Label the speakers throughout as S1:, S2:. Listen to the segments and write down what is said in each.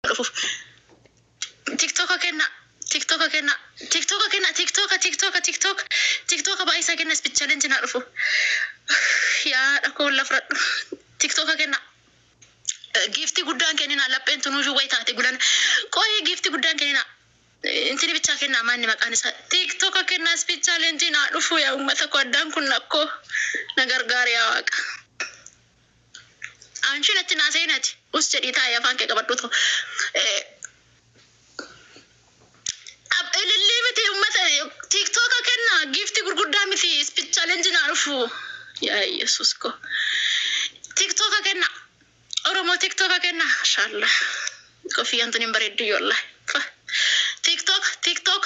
S1: Dhufuuf. TikToka kenna. TikToka kenna. TikToka kenna. TikToka TikToka TikTok TikToka baay'isaa kenna speed challenge naa dhufu. Yaa dhakoo lafradhu. TikToka kenna. Giiftii guddaan kenninaa lapheen tunuushuu wayi taate gulan. Qoyee giiftii guddaan kenninaa. Intini bichaa kennaa maanni maqaan isaa. TikToka kennaa speed challenge naa dhufu yaa uummata koo addaan kun nakkoo na gargaar yaa waaqa. Anshi natti naa seenati. Us jedhii taa'ee afaan kee qabadhu ta'u. Ilillii miti uummata TikToka kennaa giiftii gurguddaa miti speed challenge naa dhufu. Yaa Yesuus ko. TikToka kennaa. Oromoo TikToka kennaa. Mashallah. Kofiyyaan tun hin bareeddu yoolla. TikTok TikTok.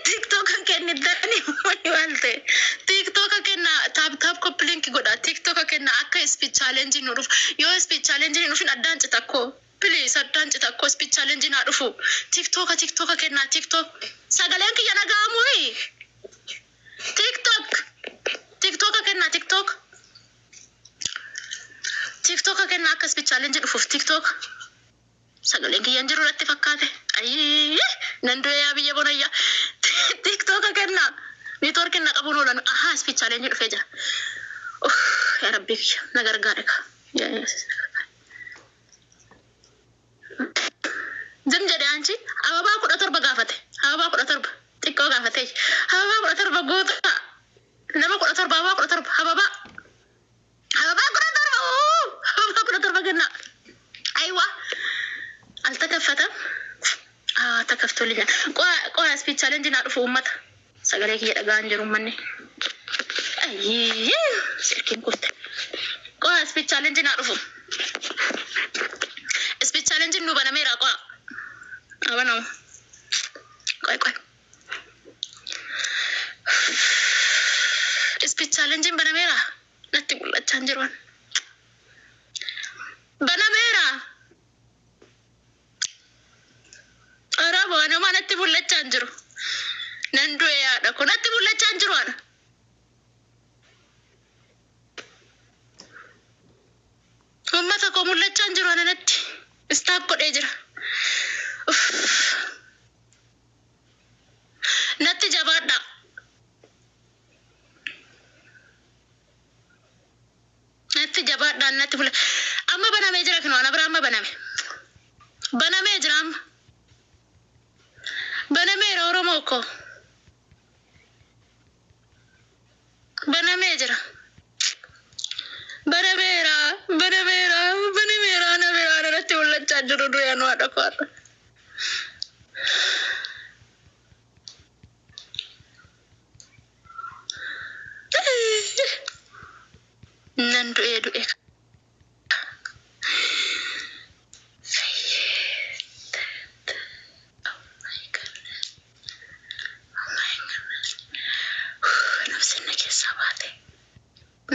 S1: TikToka kennitanii maal ta'e? TikToka kennaa tap tap copy link godha. TikToka kennaa akka speed challenge nu dhufu. Yoo speed challenge hin dhufin addaan cita koo. Please addaan cita koo speed challenge naa dhufu. TikToka TikToka kennaa TikTok. Sagaleen kiyya naga'amuyi. TikTok. TikToka kennaa TikTok. TikToka kennaa akka speed challenge dhufuuf TikTok. Sagaleen kiyya hin jiru natti fakkaate. Ayyii nan du'e yaa biyya bonayyaa. TikToka kennaa. Networkiin na qabuun oolan. Ahaa speed challenge dhufee jira. Uff yaa rabbii kiyya na gargaare ka. Yaa Yesuus na gargaare. Zim jedhe anchi ababaa 17 gaafate. Ababaa 17 xiqqoo gaafate. Ababaa 17 guutaa. Nama 17 ababaa 17 ababaa. Ababaa 17 uu ababaa 17 kennaa. Aywa altakaffatam. Ah takaftollinya. Qoa qoa speed challenge naa dhufu uummata. Sagalee kiyya dhaga'an jiru uummanni. Ayyii silkiin kufte. Qoa speed challenge naa dhufu. Speed challenge nu banameera qoa. Abanamu. Qoy qoy. Speed challenge banameera. Natti mul'achaa hin jiru. Banameera. Oromoo anuma natti mul'achaa hin jiru. Nan du'e yaadha kun natti mul'achaa hin jiru ana. Uummata koo mul'achaa hin jiru ana natti. Stuck godhee jira. Uff. Natti jabaadhaa. Natti jabaadhaan natti bula. Amma banamee jira kinoo ana bira amma baname. Banamee jira amma. Banameera Oromoo koo. Banamee jira. Banameera banameera banameera ana bira ana natti mul'achaa jiru du'e anu haadha koo har'a. Nan du'ee du'e. Oh my goodness. Oh my goodness. Nafseen na keessaa baate.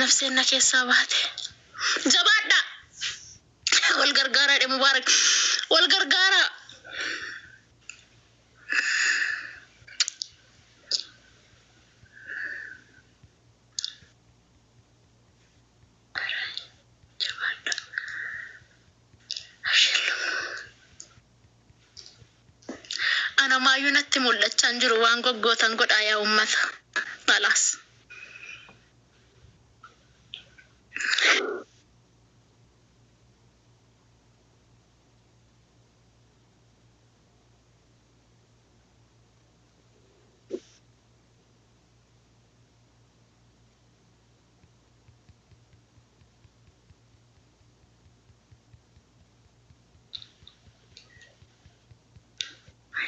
S1: Nafseen na keessaa baate. Jabaadhaa. Wal gargaaraa dhe Mubaarak. Wal gargaaraa. Jabaadhaa. Ashillu. Ana maayyuu natti mul'achaa hin jiru waan goggootan godhaa yaa uummata. Khalaas.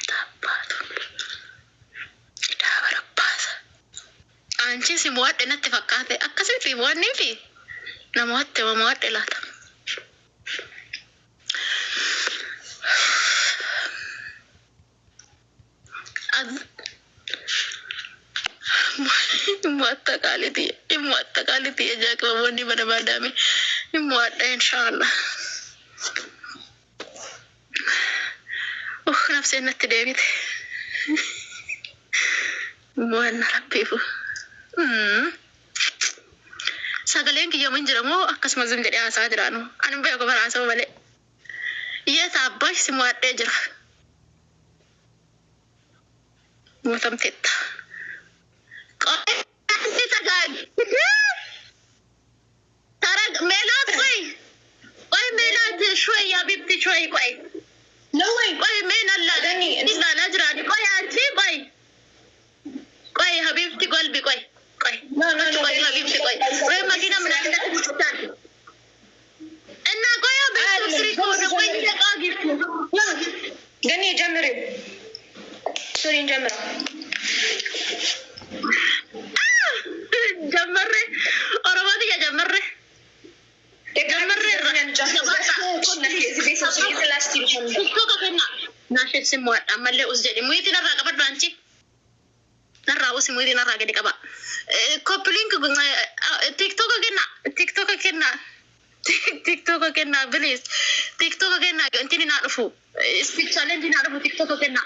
S1: Taabbaatu. Idaa barabbaasa. Anchi si mo'adhe natti fakkaate akkasitti mo'annee fi na mo'atte ma mo'adhe laata. Mo'atta qaalitii mo'atta qaalitii ejaa qimamoonni mana maadaame mo'adha inshaallah. Uff nafseen natti deebite. Mo'anna rabbiifu. Sagaleen kiyya hin jira moo akkasuma zim jedhee haasaa jiraanu? Ani hin beeku bara haasa'u malee. Yeet abbaash si mo'adhee jira. Mootamteetta. ቆይ ተረግ ሜላት ቆይ ቆይ ሜላት ሾይ ያ ቢብቲ ሾይ ቆይ
S2: No way.
S1: ቆይ ሜን አላ
S2: ገኒ
S1: ላላ ጅራኒ ቆይ አንቺ ቆይ ቆይ ሀቢብቲ ጎልቢ ቆይ ቆይ
S2: No, no, no.
S1: ቆይ ሀቢብቲ ቆይ ወይ መኪና ምን አለ እና ቆይ ቤት ስሪ ከሆነ ቆይ ተቃጊ
S2: ገኒ ጀምሪው። ሱሪን ጀምረው።
S1: ጀመሬ ኦሮሞት ጀመሬ TikTok kenna naashee simmoodha ammallee us jedhi muyitii narraa qabadhu anchi narraa usi muyitii narraa gadi qaba koppiliink TikTok kenna TikTok kenna TikTok kenna please TikTok kenna intini naa dhufu speech challenge naa dhufu TikTok kenna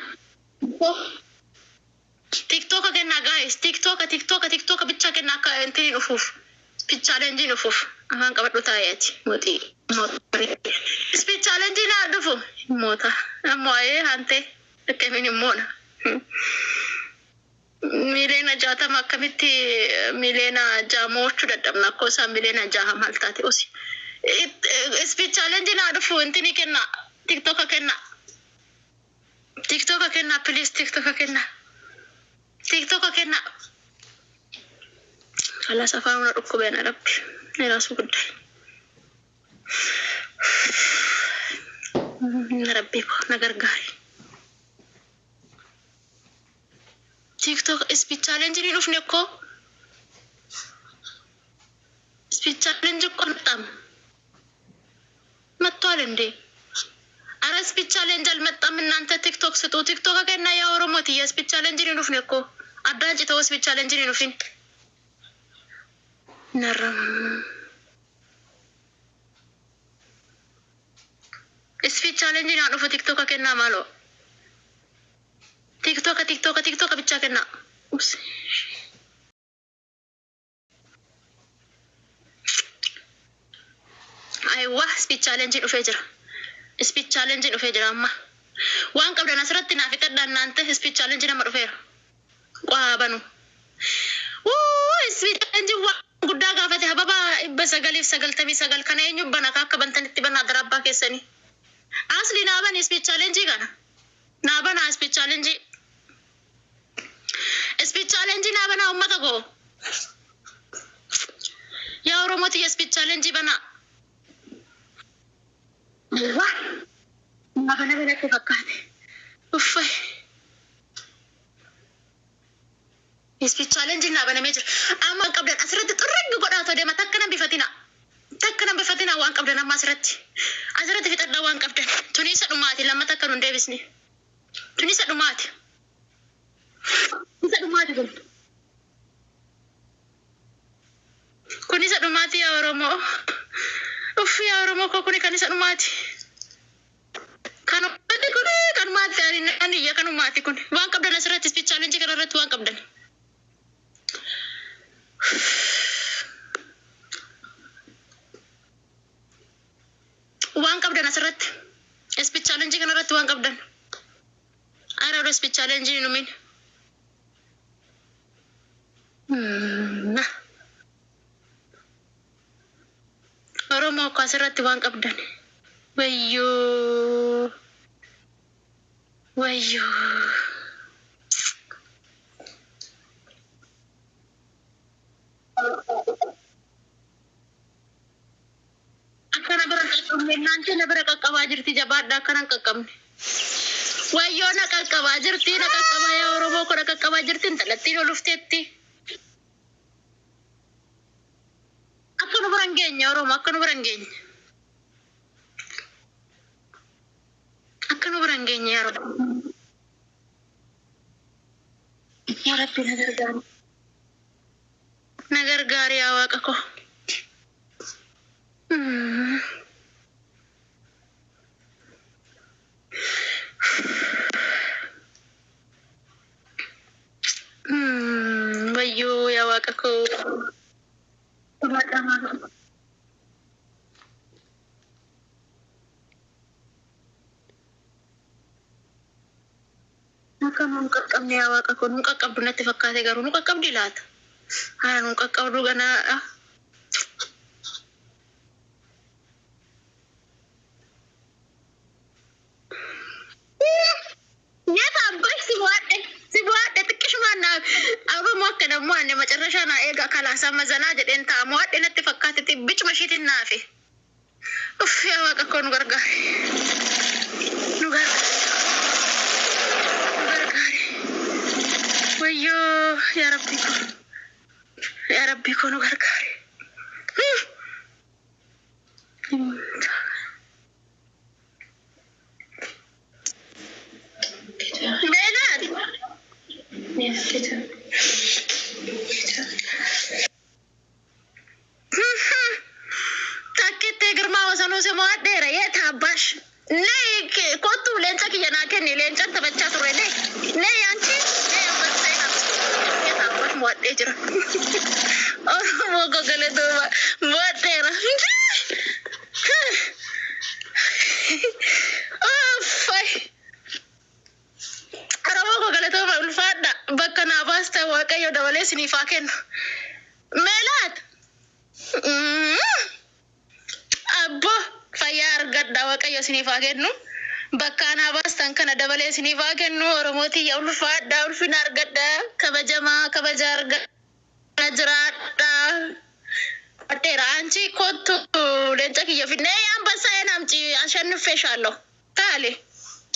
S1: TikTok kenna guys TikTok TikTok TikTok bicha kenna akka intini dhufuuf speech challenge dhufuuf afaan qabadhu taa'eeti mootii speech challenge naa dhufu moota ammoo ayee hante akkamiin immoona 60,000,000 akkamitti 6,000,000 mo'achuu dadhabna akkoo isaan 6,000,000 maal taate usi speech challenge naa dhufu intini kenna TikTok kenna TikTok kenna please TikTok kenna TikTok kenna ከላስ አፋኑን dhukkubeen rabbi የራሱ ጉዳይ ረቢ እኮ ነገር ጋሪ ቲክቶክ ስፒች ቻሌንጅ ni dhufne እኮ ስፒች ቻሌንጅ እኮ አልመጣም። መጥቷል እንዴ? አረ ስፒች ቻሌንጅ አልመጣም። እናንተ ቲክቶክ ስጡ። ቲክቶክ ከና ያ ኦሮሞት ስፒች ቻሌንጅ ni dhufne እኮ አዳንጭ ተው ስፒች ቻሌንጅ ni dhufin ነረም ስፒች ቻሌንጅ naa dhufu ቲክቶክ kenna ማሎ ቲክቶክ ቲክቶክ ቲክቶክ ብቻ kenna ኡስ አይዋ ስፒች ቻሌንጅ dhufee jira ስፒች ቻሌንጅ dhufee jira amma waan qabdan asirratti naaf fixadha እናንተ ስፒች ቻሌንጅ nama dhufeera qaa banu ስፒች ቻሌንጅ waan guddaa gaafate hababa 999 kana eenyu bana ka akka bantanitti bana darabbaa keessanii asli naa bani speech challenge kana naa bana speech challenge speech challenge naa bana ummata koo yaa oromooti speech challenge bana wa naa bana banatti fakkaate uffay speech challenge naa banamee jira amma qabdan asirratti xurriggi godhaa deema takka nan bifatina takka nan bifatina waan qabdan amma asirratti asirratti fixadhaa waan qabdan tuni isa dhumaati lamma takka nun deebisne tuni isa dhumaati isa dhumaati kun kun isa dhumaati yaa oromoo uffi yaa oromoo koo kuni kan isa dhumaati kanumaati kun kanumaati ani iyya kanumaati kun waan qabdan asirratti speech challenge kana irratti waan qabdan waan qabdan asirratti speech challenge kana irratti waan qabdan ara speech challenge hin dhumin Oromoo akka asirratti waan qabdan wayyoo wayyoo akkana bira qaqqabne እናንተ na bira qaqqabaa jirti jabaadha akkana hin qaqqabne wayyoo na qaqqabaa jirti na qaqqabaa yaa Oromoo ko na qaqqabaa jirti intalattiin ol ufteetti akka nu bira hin geenye Oromoo akka nu bira hin geenye akka nu bira hin geenye yaa Rabbi yaa Rabbi na gargaari na gargaari yaa Waaqa ko Wayyoo yaa Waaqa koo. Akka nu hin qaqqabne yaa waaqa koo nu hin qaqqabdu natti fakkaate garuu nu qaqqabdi laata? Haa nu hin qaqqabdu ganaadha. Nyaata abbaa si bu'aadhe si bu'aadhe xiqqishumaan naa abamoo akka dammoo anne macarrashaa naa eega kalaasaa mazanaa jedheen ta'a mo'adhe natti fakkaatetti bicuma ishiitiin naafe. Uff yaa waaqa koo nu gargaari. Nu gargaari. Nu gargaari. Wayyoo yaa rabbii koo. Yaa rabbii koo nu gargaari. Meelaat. Takkittee girmaa wasanuu si mo'adheera yee taabaash. Nee kottu leenca kiyya naa kenni leencan taphachaa ture nee. Nee yaanchi nee ambassaa naa taabash mo'adhee jira. Oromoo gogalee duuba mo'adheera. Uffay. Oromoo gogalee duuba ulfaadha bakka naa baasta waaqayyo dabalee isiniif haa kennu. Meelaat. Abbo fayyaa argadha waaqayyo isiniif haa kennu. Bakka anaa baastan kana dabalee isiniif haa kennu. Oromootii ulfaadha ulfina argadha kabajamaa kabaja argadha jiraadha. Adheera አንቺ kottu leenca kiyya fidne አንበሳዬን አምጪ አሸንፌሻለሁ። ታሌ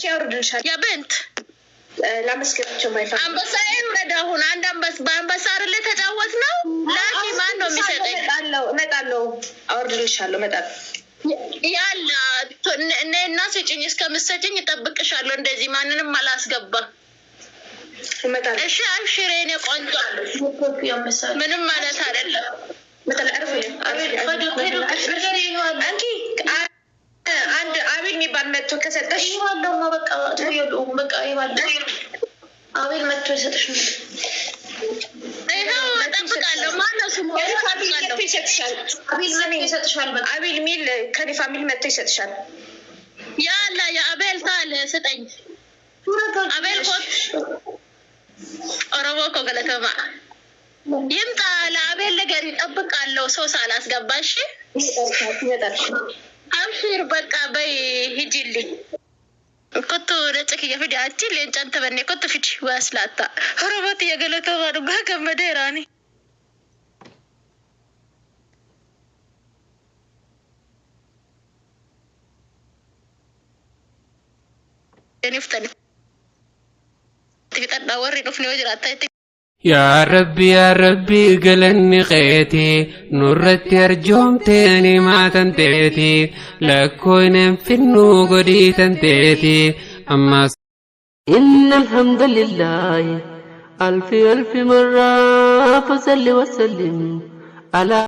S2: ያወርድልሻል።
S1: ያ ብንት
S2: ላመስግናቸው ማይፋ
S1: አንበሳዬን ውረድ። አሁን አንድ አንበስ በአንበሳ አይደለ ተጫወት ነው። ላኪ ማን ነው የሚሰጠኝ?
S2: እመጣለሁ እመጣለሁ፣ አወርድልሻለሁ፣ እመጣለሁ።
S1: ያላ እኔና ስጭኝ፣ እስከምትሰጭኝ እጠብቅሻለሁ። እንደዚህ ማንንም አላስገባም።
S2: እመጣለሁ፣
S1: እሺ አብሽሬ፣ የኔ ቆንጆ፣ ምንም ማለት አይደለም።
S2: እመጣለሁ። እረፍ አንቺ። አንድ አቤል የሚባል መጥቶ ከሰጠሽ
S3: አቤል መጥቶ ይሰጥሽ ነው።
S1: ይኸው እጠብቃለሁ። ማነው ስሙ?
S2: ከኔ family
S1: እጠብቃለሁ።
S2: መጥቶ ይሰጥሻል።
S3: አቤል መጥቶ ይሰጥሻል። በቃ
S2: አቤል ሚል ከኔ family መጥቶ ይሰጥሻል።
S1: ያላ የአቤል ታል ስጠኝ። አቤል ኮት ኦሮሞ እኮ ገለተማ ይምጣ። ለአቤል ነገር ይጠብቃለሁ። ሰው ሳላስገባ እሺ።
S2: ይመጣል።
S1: አብሽር በቃ በይ ሂጂልኝ። Kottu leenca kiyya fidi achi leencaan taphannee kottu fidi waaslaata. Oromooti galatoomaa dhugaa gammadeeraani. Niftani fixadhaa warri dhufne yoo jiraata itti
S4: Yaa Rabbi yaa Rabbi galanni keeti nurratti arjoomtee nimaatan teeti lakkooynen finnuu godhiitan teeti ammas.
S5: إن الحمد لله ألف ألف مرة فصل وسلم على